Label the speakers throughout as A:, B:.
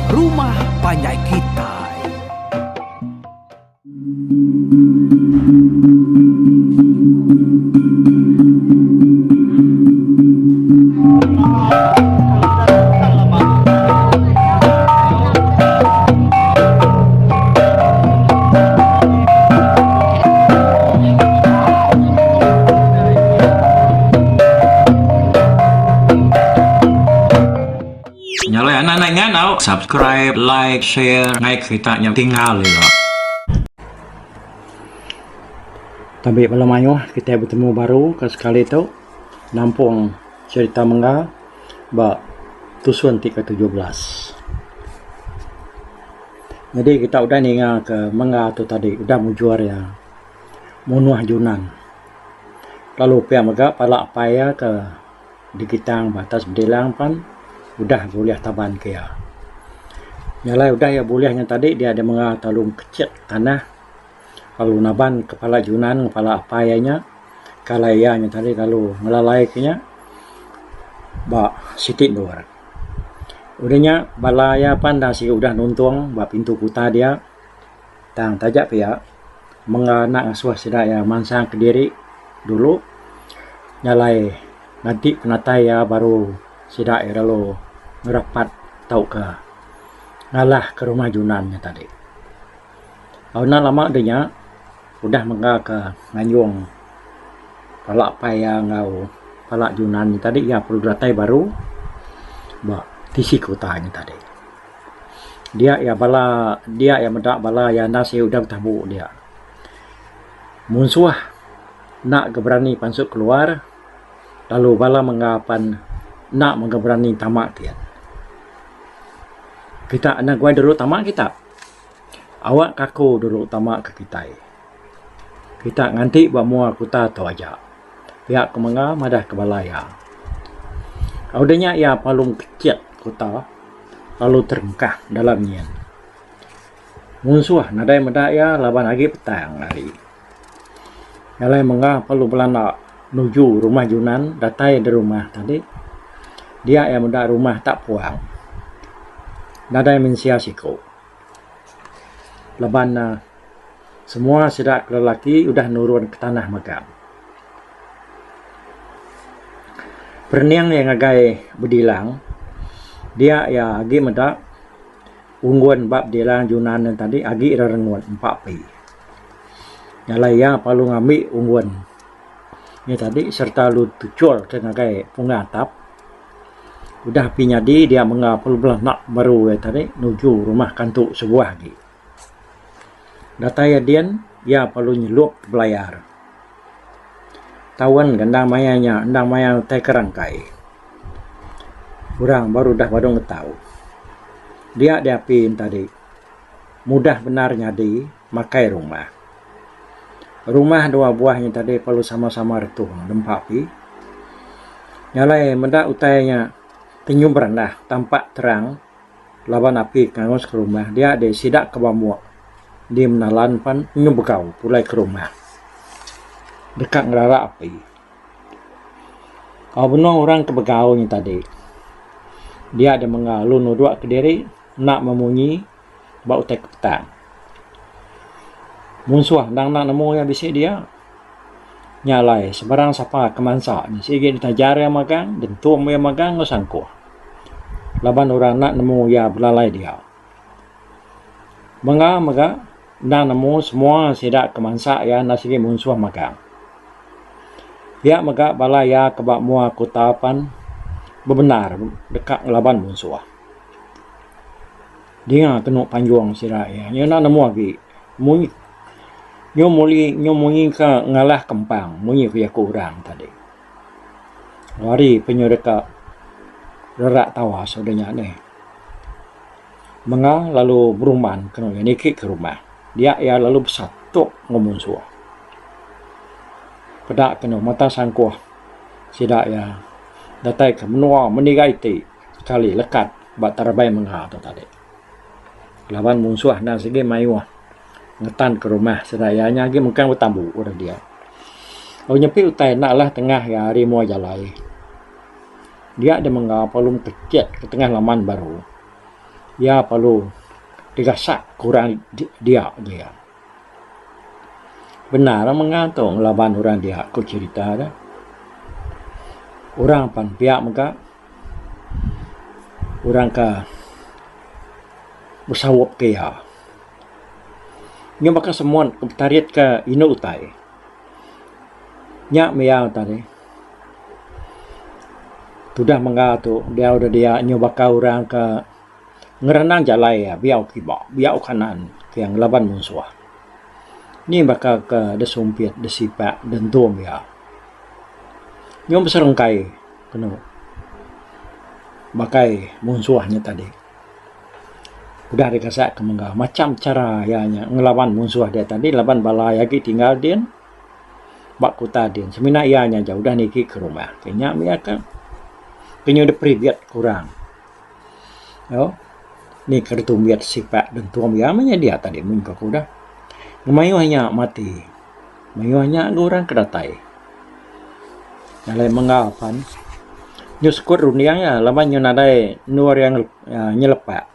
A: Rumah Panjai Kitai.
B: Nya alai anak anak ingat tau subscribe, like, share ngai kerita nya tinggal ila.
C: Tabi bala mayuh kitai betemu baru ke sekali tu nampung cherita mengga ba tusun ti ke 17. Nyadi kita udah ninga ke mengga tu tadi udah mujur iya munuh Junan. Lalu pia mega pala apai iya ke digitang ba atas bedilang pan udah bulih taban ke iya. Nya alai udah iya bulih nya tadi dia deh mengga telu kechit tanah lalu naban kepala Junan enggau pala apai iya nya ke alai iya nya tadi lalu ngelalai ke nya ba siti endur. Udah nya bala iya pan dah sigi udah nuntung ba pintu kuta dia tang taja pia mengga enda ngasuh sida iya mansang kediri dulu nya alai nganti penatai iya baru sida iya lalu ngerapat tauka ngalah ke rumah Junan nya tadi. Enda lama deh nya udah mega ke nganjung pala apai iya enggau pala Junan nya tadi iya perlu datai baru ba tisi kuta nya tadi. Dia iya bala dia iya meda bala iya enda siu udah betabu dia. Munsuh enda ga berani pansut keluar lalu bala mengga pan enda mega berani tama kian. Kita enda guai dulu tama kita. Awak ka aku dulu tama ke kitai. Kita nganti ba mua kuta tu aja. Pia ku mengga madah ke bala iya. Udah nya iya palung kecit kuta lalu terengkah dalam nyin. Munsuh nadai meda iya laban agi petang hari. Alai mengga perlu belanda nuju rumah Junan datai da rumah tadi dia iya meda rumah tak puang. Nadai mensia siku. Laban ne semua sida ke lelaki udah nurun ke tanah mega. Perening iya ngagai bedilang dia iya agi meda unggun ba bedilang Junan ne tadi agi ira rengut empa api. Nya alai iya perlu ngambi unggun nya tadi sereta lalu tuchur ke ngagai punga atap. Udah api nyadi dia mengga perlu belanak baru iya tadi nuju rumah kantu sebuah agi. Datai iya din iya perlu nyelup belayar. Taun ke endang maya nya endang maya utai ke rangkai. Orang baru udah badu ngetau. Dia deh api ne tadi mudah bendar nyadi makai rumah. Rumah dua buah nya tadi perlu sama-sama retung nempa api. Nya alai meda utai nya tenyum rendah tampak terang laban api ke ngangus ke rumah dia deh sida ke bamuk di menalan pan nyu begau pulai ke rumah deka ngerara api. Au benung orang ke begau nya tadi dia deh mengga lalu nudok kediri enda memunyi ba utai ke petang. Munsuh endang enda nemu iya bisi dia. Nya alai sebarang sapa ke mansa ne sigi ditajar iya magang, dentum iya magang enggau sangkuh. Laban orang enda nemu iya belalai dia. Mengga mega endang nemu semua sida ke mansa iya enda sigi munsuh magang. Pia mega bala iya ke ba mua kuta pan bebendar deka ngelaban munsuh. Dinga kenu panjung sida iya. Nya enda nemu agi. Munyi nyu muli nyu munyi ka ngalah kempang munyi ku jaku orang tadi. Hari pe nyu deka rerak tawas udah nya neh. Menga lalu berumban kenu iya niki ke rumah. Dia iya lalu besatuk enggau munsuh. Peda kenu mata sangkuh sida iya datai ke menua meniga iti sekali lekat. Ba terabai mengha tu tadi. Laban munsuh endang sigi mayuh ngetan ke rumah sida iya nya agi mengkang betambu orang dia. Lalu nyepi utai enda alah tengah iya ari mua jalai. Dia deh mengha perlu kecit ke tengah laman baru. Iya perlu digasak ke orang dia dia. Bendar mega tu ngelaban orang dia ku cherita deh. Orang pan pia mega orang ke besaup ke iya. Nyau baka semut ke betarit ke indu utai. Nya mia tadi. Tudah mega tu diau da dia nyau baka orang ke ngerenang jalai iya biau kiba biau kanan ke ngelaban munsuh. Ni baka ke disumpit disipak dentum iya. Nyau beserengkai kenu bakai munsuh nya tadi. Udah digasak ke mega macam chara iya nya ngelaban munsuh dia tadi laban bala iya agi tinggal din. Ba kuta din semina iya nya aja udah niki ke rumah. Ke nya mih ka ke nyau dep private ke orang. Au ni ke ditumbit sipak dentum iya meh nya dia tadi mun ku aku dah. Ngemayuh nya mati. Mayuh nya ga orang ke datai. Alai mengga pan nyau sekut runding iya laban nyau nadai endur iya nyelepak.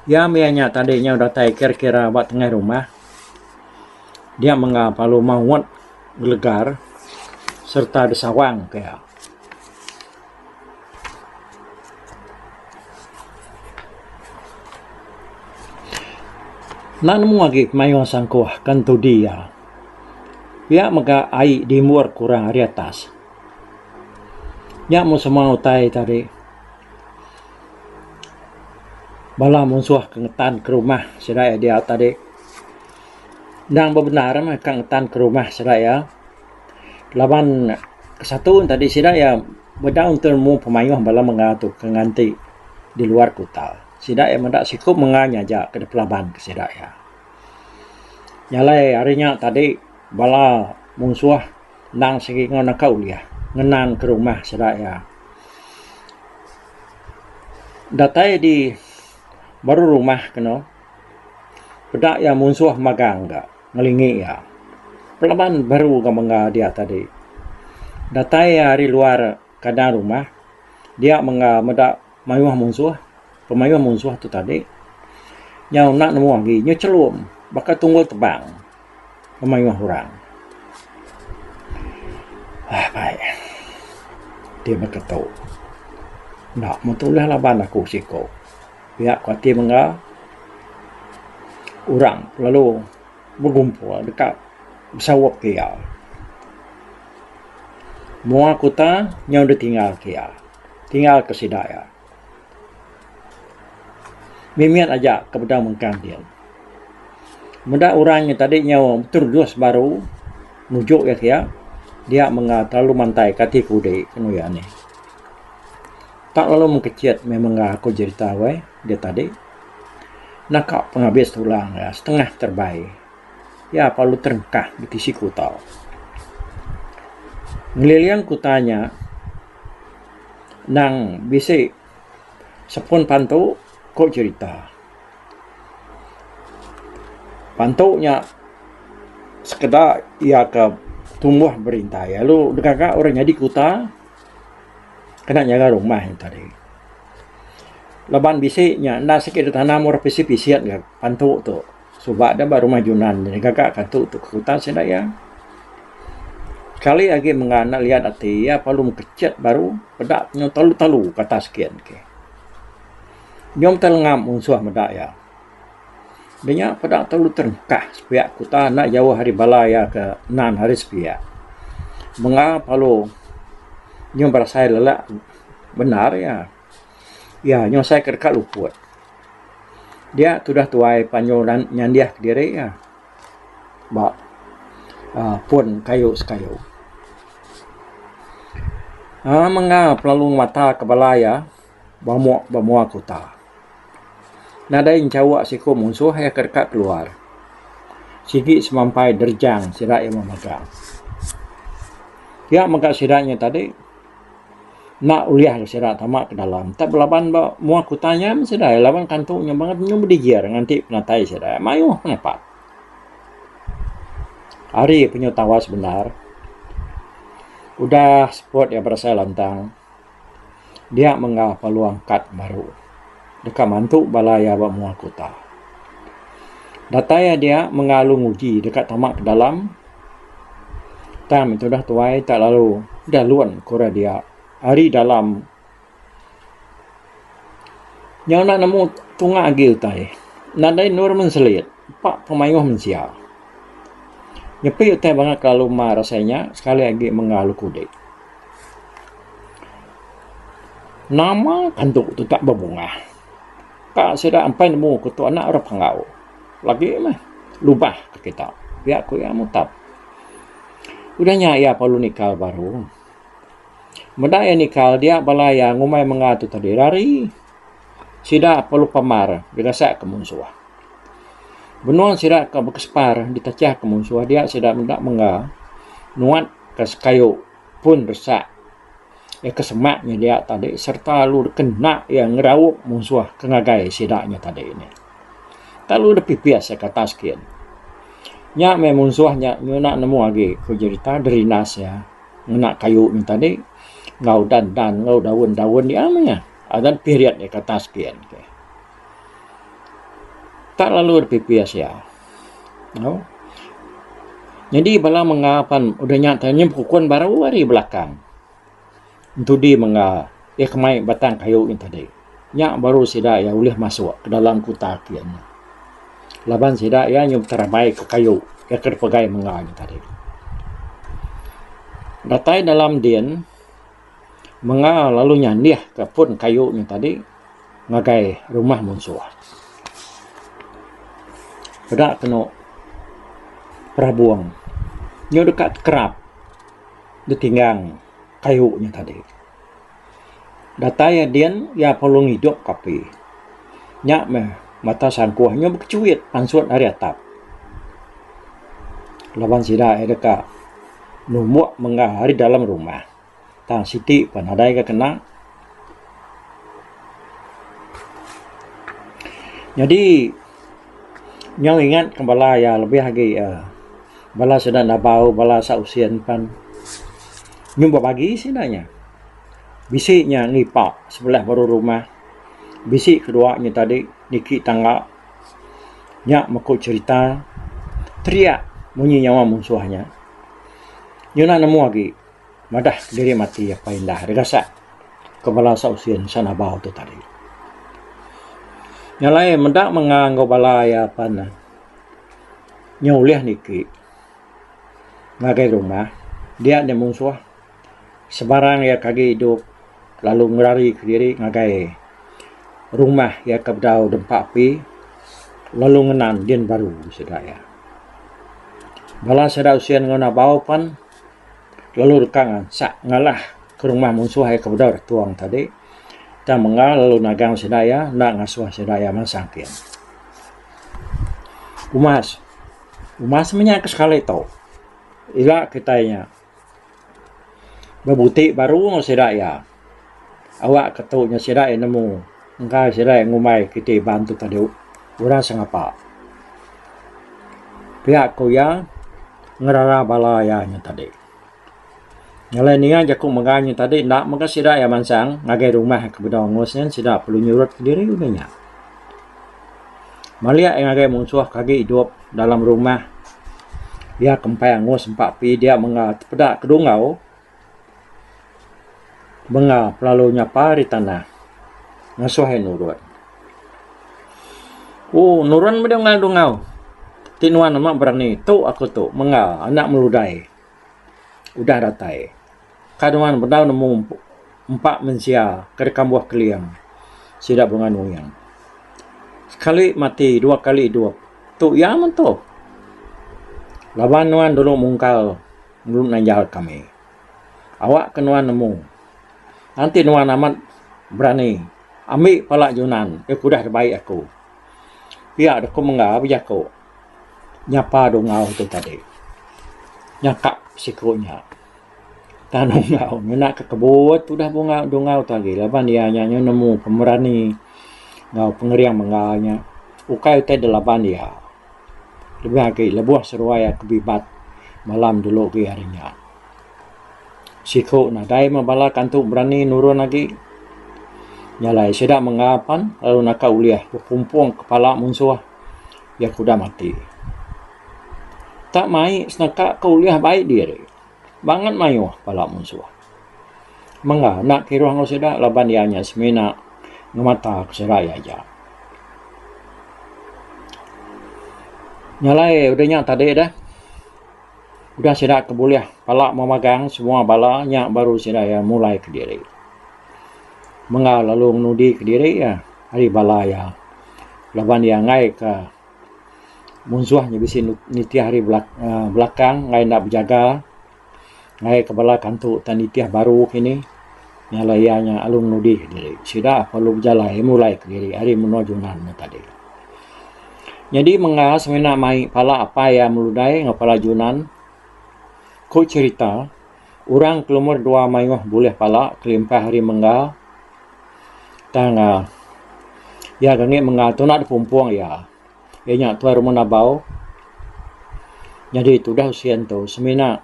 C: Iya mih nya tadi nyau datai kira-kira ba tengah rumah dia mengga lalu maut gelegar sereta disawang ke iya. Enda nemu agi pemayuh sangkuh ke entudi iya. Pia mega ai dimbur kurang ari atas. Nya meh semua utai tadi. Bala munsuh ke ngetan ke rumah sida iya dia tadi endang bebendar meh ka ngetan ke rumah sida iya laban satu tadi sida iya bedau entu nemu pemayuh bala mengga tu ke nganti di luar kuta. Sida iya meda siku mengga nya aja ke dipelaban ke sida iya. Nya alai ari nya tadi bala munsuh endang sigi enggau naka ulih ngenan ke rumah sida iya. Datai di baru rumah keno peda iya munsuh magang ga ngelingi iya. Pelaban baru ga mengga dia tadi. Datai iya ari luar kandang rumah dia mengga meda mayuh munsuh pemayuh munsuh tu tadi nyau enda nemu agi nyau chelum baka tunggul tebang. Pemayuh orang. Apai. Ti baka tu. Enda metu ulih laban aku siko. Pia ku ati mengga orang lalu begumpul deka besaup ke iya. Mua kuta nyau ditinggal ke iya. Tinggal ke sida iya. Mimit aja ke bedau mengkang din. Meda orang nya tadi nyau beterudus baru mujuk iya kiya dia mengga terlalu mantai ke ati kudi kenu iya nih. Tak lalu mengkechit meh mengga ku jerita weh dia tadi. Naka pengabis tulang iya setengah terebai. Iya perlu terengkah betisi kuta. Ngeliling kuta nya Endang bisi sepun pantu ku cherita. Pantu nya sekeda iya ke tumbuh berintai lalu digaga orang nyadi kuta kena nyaga rumah nya tadi. Laban bisi nya enda sigi ditanam orang pisi pisit ga pantu tu. Suba da ba rumah Junan digaga ka tu tu kuta sida iya. Sekali agi mengga enda liat ati iya perlu mekechet baru peda nyau telu telu ke atas kin ke. Nyau telengap munsuh meda iya. Da nya peda telu terengkah sepiak kuta enda jauh ari bala iya ke nan ari sepiak. Mengga perlu nyau berasai lelak bendar iya. Iya nyau asai ke deka luput. Dia tudah tuai panjung nyandih kediri iya ba uhh pun kayu sekayu. Uhh mengga pelalu ngemata ke bala iya bamuk ba mua kuta. Nadai enchauk siku munsuh iya ke deka keluar. Sigi semampai derejang sida iya memagang. Pia mega sida nya tadi. Enda ulih sida tama ke dalam. Tang belaban ba mua kuta nya meh sida laban kantu nya bangat nyau bedijir nganti penatai sida. Mayuh penapat. Ari penyu tawas bendar udah seput iya berasai lantang dia mengga perlu angkat baru. deka mantu bala iya ba mua kuta. Datai iya dia mengga lalu nguji deka tama ke dalam tang meh tudah tuai tak lalu udah lun ke orang dia ari dalam nyau enda nemu tunga agi utai nadai endur menselit empa pemayuh mensia. Nyepi utai bangat kelalu mar asai nya sekali agi mengga lalu kudik. Nama kantu tu tak bebungah. Ka sida empai nemu ku tu anak orang panggau. Lagi meh lubah ke kita pia ku iya mutap. Udah nya iya perlu nikal baru. Meda iya nikal dia bala iya ngumbai menga tu tadi rari. Sida perlu pamar digasak ke munsuh. Benung sida ke bekesepar ditachah ke munsuh dia sida meda menga nuat ke sekayu pun resak. Iya ke semak nya dia tadi sereta lalu dikena iya ngeraup munsuh ke ngagai sida nya tadi nih. Lalu dipipis iya ke atas kin. Nya meh munsuh nya ngena nemu agi ku jerita derinas iya ngena kayu nya tadi enggau dan dan enggau daun daun iya meh nya adan pirit iya ke atas kin. Tak lalu dipipis iya. Au. Nyadi bala mengga pan udah nya tadi nyempukun baru ari belakang. Entudi mengga iya ke mai batang kayu nya tadi. Nya baru sida iya ulih masuk ke dalam kuta kin. Laban sida iya nyau beterabai ke kayu iya ke dipegai mengga nya tadi. Datai dalam din mengga lalu nyandih ke pun kayu nya tadi ngagai rumah munsuh. Peda kenu perabung nyu deka tekerap ditinggang kayu nya tadi. Datai iya din iya perlu ngidup ka api. Nya meh mata sangkuh nyu bekechuit pansut ari atap. Laban sida iya deka numbuk mengga ari dalam rumah. Tang siti pun nadai ga kena. Nyadi nyau ingat ke bala iya lebih agi uhh bala sida nabau bala sa usin pan nyau bebagi sida nya. Bisi nya ngipa sebelah baru rumah bisi kedua nya tadi niki tangga nya meko cerita teriak munyi nyawa munsuh nya. Nyau nemu agi. Madah kediri mati apai indah digasak ke bala Sausin Sanabau tu tadi. Nya alai meda menga enggau bala iya pan nyau ulih niki ngagai rumah dia nya munsuh sebarang iya ke agi idup lalu ngerari kediri ngagai rumah iya ke bedau dempa api lalu ngenan din baru sida iya. Bala sida Usin enggau Nabau pan lalu deka ngansak ngalah ke rumah munsuh iya ke bedau retung tadi tang mengga lalu nagang sida iya enda ngasuh sida iya mansang kin. Umas, umas meh nya ke sekali tu ila kitai nya bebuti baru enggau sida iya awak ke tu nya sida iya nemu engka sida iya ngumbai kiti Iban tu tadi orang sengapa. Pia ku iya ngerara bala iya nya tadi. Nyalai ninga jaku mega nya tadi enda mega sida iya mansang ngagai rumah ke bedau angus nyin sida perlu nyurut kediri udah nya. Malik iya ngagai munsuh ke agi idup dalam rumah iya ke empai angus empa api dia mega tepeda kedungau. Benga pelalu nyapa ari tanah ngasuh iya nurun. Ooh nurun meh dungau dungau ti nuan amat berani tu aku tu menga anak meludai udah datai. Ka nuan bedau nemu empa mensia ke dikambuh keling sida bunga nuing. Sekali mati dua kali idup tu iya meh tu. Laban nuan dulu mungkal. Nulung ngajar kami. Awak ke nuan nemu. Enti nuan amat berani, ambi pala Junan ke udah dibai aku. Pia deka mengga bejaku nyapa dungau tu tadi. Nyakap siku nya. Tang dungau ngena ke kebut udah bunga dungau tu agi laban iya nya nemu pemerani enggau pengering mengga nya ukai utai delaban iya. Lebih agi lebuh seruai aku bibat malam dulu agi hari nya. Siku nadai meh bala kantu berani nurun agi. Nya alai sida mengga pan lalu naka ulih bepumpung kepala munsuh iya ke udah mati. Tak mai seneka ke ulih bai diri. Bangat mayuh pala munsuh. Mengga enda kiruh enggau sida laban iya nya semina ngemata ke sida iya aja. Nya alai udah nya tadi deh udah sida ke bulih pala memagang semua bala nya baru sida iya mulai kediri. Mengga lalu ngenudi kediri iya ari bala iya laban iya enggai ka munsuh nya bisi nitih ari belakang enggai enda bejaga enggai ka bala kantu tai nitih baru kini nya alai iya nya lalu ngenudi kediri. Sida perlu bejalai mulai kediri ari menua Junan nya tadi. Nyadi mengga semina mai pala apai iya meludai enggau pala Junan. Ku cherita, orang ke lumur dua mayuh bulih pala kelimpah ari mengga tang iya ke ngi mengga tu enda dipumpung iya. Iya nya Tuai Rumah Nabau. Nyadi tudah usin tu semina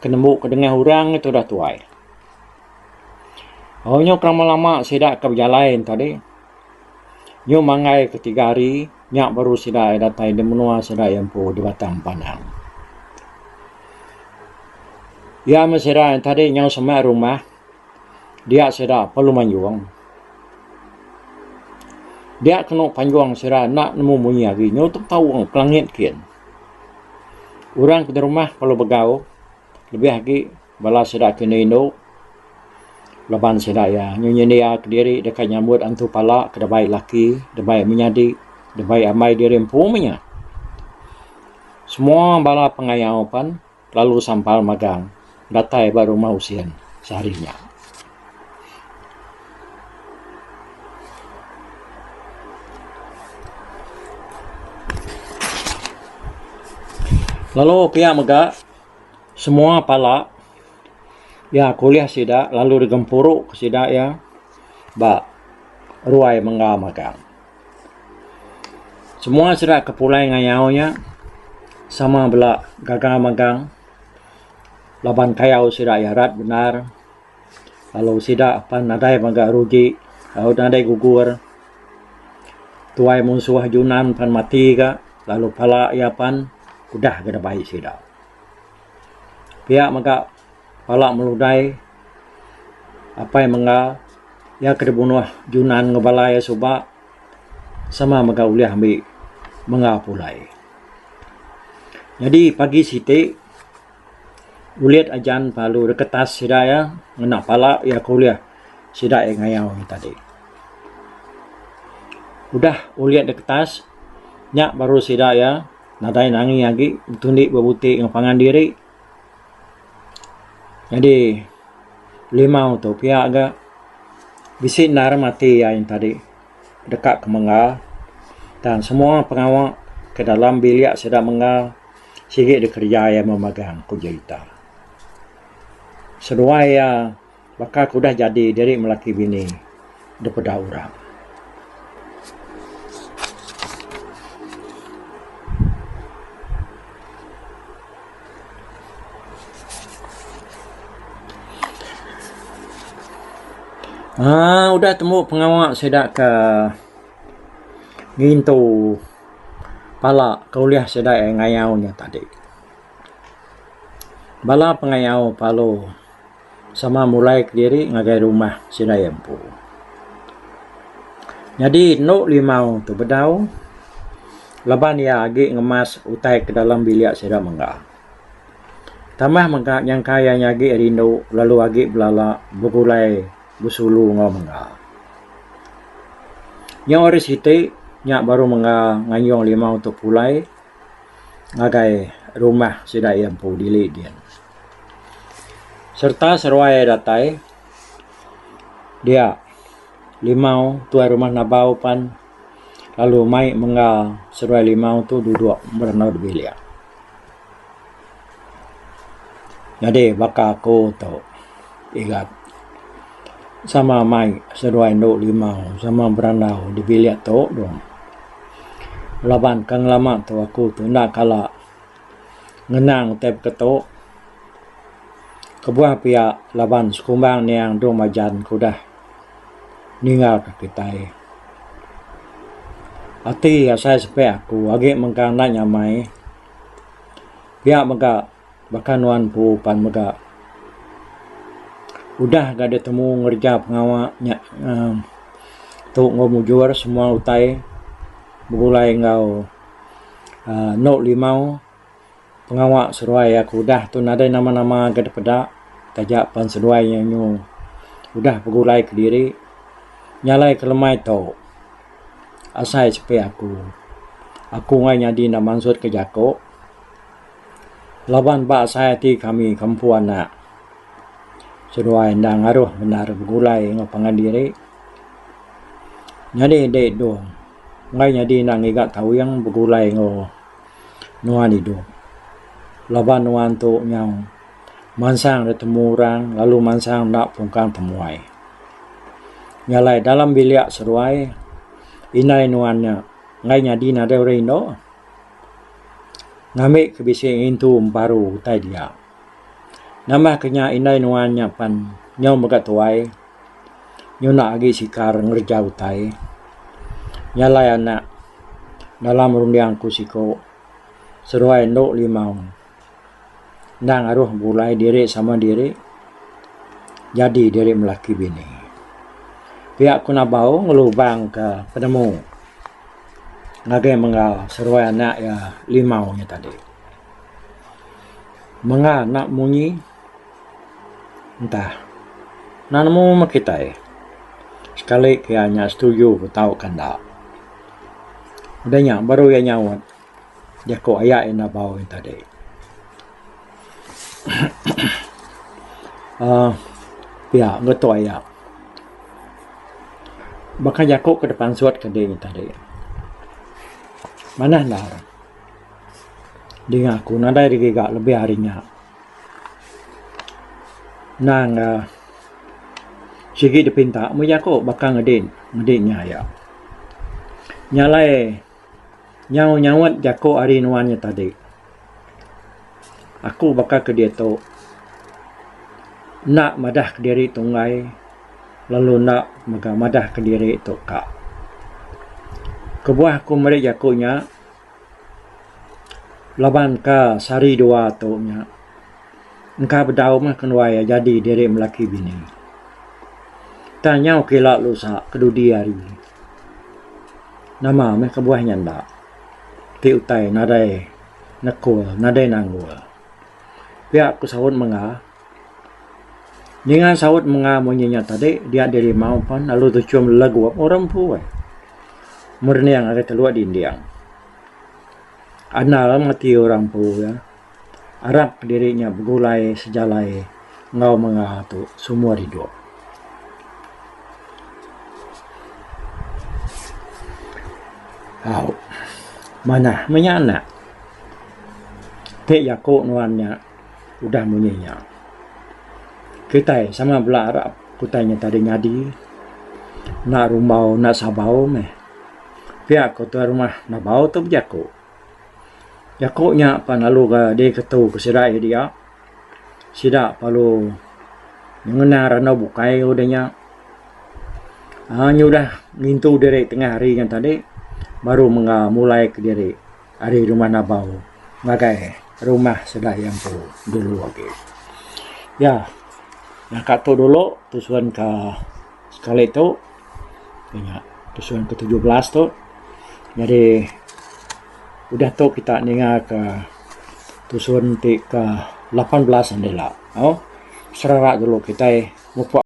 C: ke nembu ke dengah orang tudah tuai. Oh nyau ke lama-lama sida ke bejalai ne tadi nyau manggai ke tiga hari nya baru sida iya datai di menua sida iya empu di Batang Panang. Iya meh sida tadi nyau semak rumah dia sida perlu manjung. Dia kenu panjung sida enda nemu munyi agi nyau tetaung ke langit kin. Orang ke derumah perlu begau lebih agi bala sida ke indu indu laban sida iya nyu nyendia kediri deka nyambut antu pala ke dibai laki dibai menyadi dibai ambai diri empu meh nya. Semua bala pengayau pan lalu sampal magang datai ba rumah usin sehari nya. Lalu pia mega semua pala iya ke ulih sida lalu digempuru ke sida iya ba ruai mengga magang. Semua sida ke pulai ngayau nya sama bela gaga magang laban kayau sida iya rat bendar lalu sida pan nadai mega rugi lalu nadai gugur. Tuai munsuh Junan pan mati ga lalu pala iya pan udah ga dibai sida. Pia mega pala meludai apai mengga iya ke dibunuh Junan enggau bala iya suba sama mega ulih ambi mengga pulai. Nyadi pagi siti ulit ajan lalu diketas sida iya ngena pala iya ke ulih sida iya ngayau nya tadi. Udah ulit diketas nya baru sida iya Nadai nangi agi betundi bebuti enggau pangan diri. Nyadi limau tu pia ga bisi endar mati iya yen tadi deka ke mengga tang semua pengawa ke dalam bilik sida mengga sigi dikereja iya memagang ku jerita. Seduai iya Baka ke udah jadi diri melaki bini dipeda orang. Aaa udah tembu pengawa sida ke ngintu pala ke ulih sida iya ngayau nya tadi. Bala pengayau palu. Sama mulai kediri ngagai rumah sida iya empu. Nyadi enu limau tu bedau laban iya agi ngemas utai ke dalam bilik sida mengga. Tambah mega nyangka iya nya agi rindu lalu agi belala begulai besulu enggau mengga. Nyau hari siti nya baru mengga nganjung limau tu pulai ngagai rumah sida iya empu dili din. Sereta seruai datai dia limau tuai rumah nabau pan lalu mai mengga seruai limau tu dudok berenau di bilik. Nyadi baka aku tu igat sama mai seduai endu limau sama berandau di bilik tu dong laban ke ngelama tu aku tu enda kala ngenang utai baka tu. Kebuah pia laban sekumbang niang Dong Majan ke udah. Ninggalka kitai. Ati asai sepi aku agi mengkang enda nyamai. Pia mega baka nuan empu pan mega udah ga ditemu ngereja pengawa nya uhh tu enggau mujur semua utai begulai enggau uhh endo limau. Pengawa seduai iya ke udah tu nadai nama-nama ga dipeda taja pan seduai iya nyu udah begulai kediri nyalai ke lemai tu asai sepi aku. Aku enggai nyadi enda mansut ke jaku laban ba asai ati kami ke empu anak seduai enda ngaruh bendar begulai enggau pangan diri. Nyadi indi dong enggai nyadi enda ngiga tawing begulai enggau. Nuan idup. Laban nuan tu nyau mansang ditemu orang lalu mansang enda pungkang temuai. Nya alai dalam bilik seduai indai nuan nya enggai nyadi nadai orang indu ngambi ke bisi ngintu emparu utai dia. Nambah ke nya indai nuan nya pan nyau mega tuai nyuna agi sikar ngereja utai. Nya alai anak dalam runding aku siko seduai endo limau endang aruh begulai diri sama diri jadi diri melaki bini. Pia ku Nabau ngelubang ka penemu ngagai mengga seduai anak iya limau nya tadi. Mengga enda munyi entah enda nemu meh kitai sekali ke iya nya setuju ke tauka enda. Udah nya baru iya nyaut jaku aya iya nabau nya tadi. uhh pia ngetu aya baka jaku ke dipansut ke diri nya tadi manah endar. Dinga aku nadai digiga lebih ari nya. Nang uhh sigi dipinta mung jaku baka ngedi ngedi nya aja. Nya alai nyau nyaut jaku ari nuan nya tadi. Aku baka ke diatu enda madah kediri tunggai lalu enda mega madah kediri tu ka. Kebuah aku meri jaku nya. Laban ka sehari dua tu nya engka bedau meh kenuai iya jadi diri melaki bini. Tang nyau ke ila lusa ke dudi hari. Nama meh kebuah nya enda ti utai nadai nekul nadai nanggul. Pia ku saut mengga. Ninga saut menga munyi nya tadi dia diri mau pan lalu tuchum legup orang empu ai. Merening ari teluk dinding. Andal mati orang empu iya arap diri nya begulai sejalai enggau menga tu sumur idup. Au manah meh nya anak ti jaku nuan nya. Udah munyi nya. Kitai sama bela arap utai nya tadi nyadi enda rumbau enda sabau meh. Pia ku tuai rumah nabau tu bejaku. Jaku nya pan lalu ga diketu ke sida iya dia. Sida perlu ngena randau bukai udah nya. Aaa nyudah ngintu diri tengah hari nya tadi baru mega mulai kediri. Ari rumah Nabau ngagai rumah sida iya empu dulu agi. Ya naka tu dulu tusun ke sekali tu inya tusun ke 17 tu. Jadi udah tu kita ninga ke tusun ti ke 18 enda ila. Au serara dulu kitai mupuk.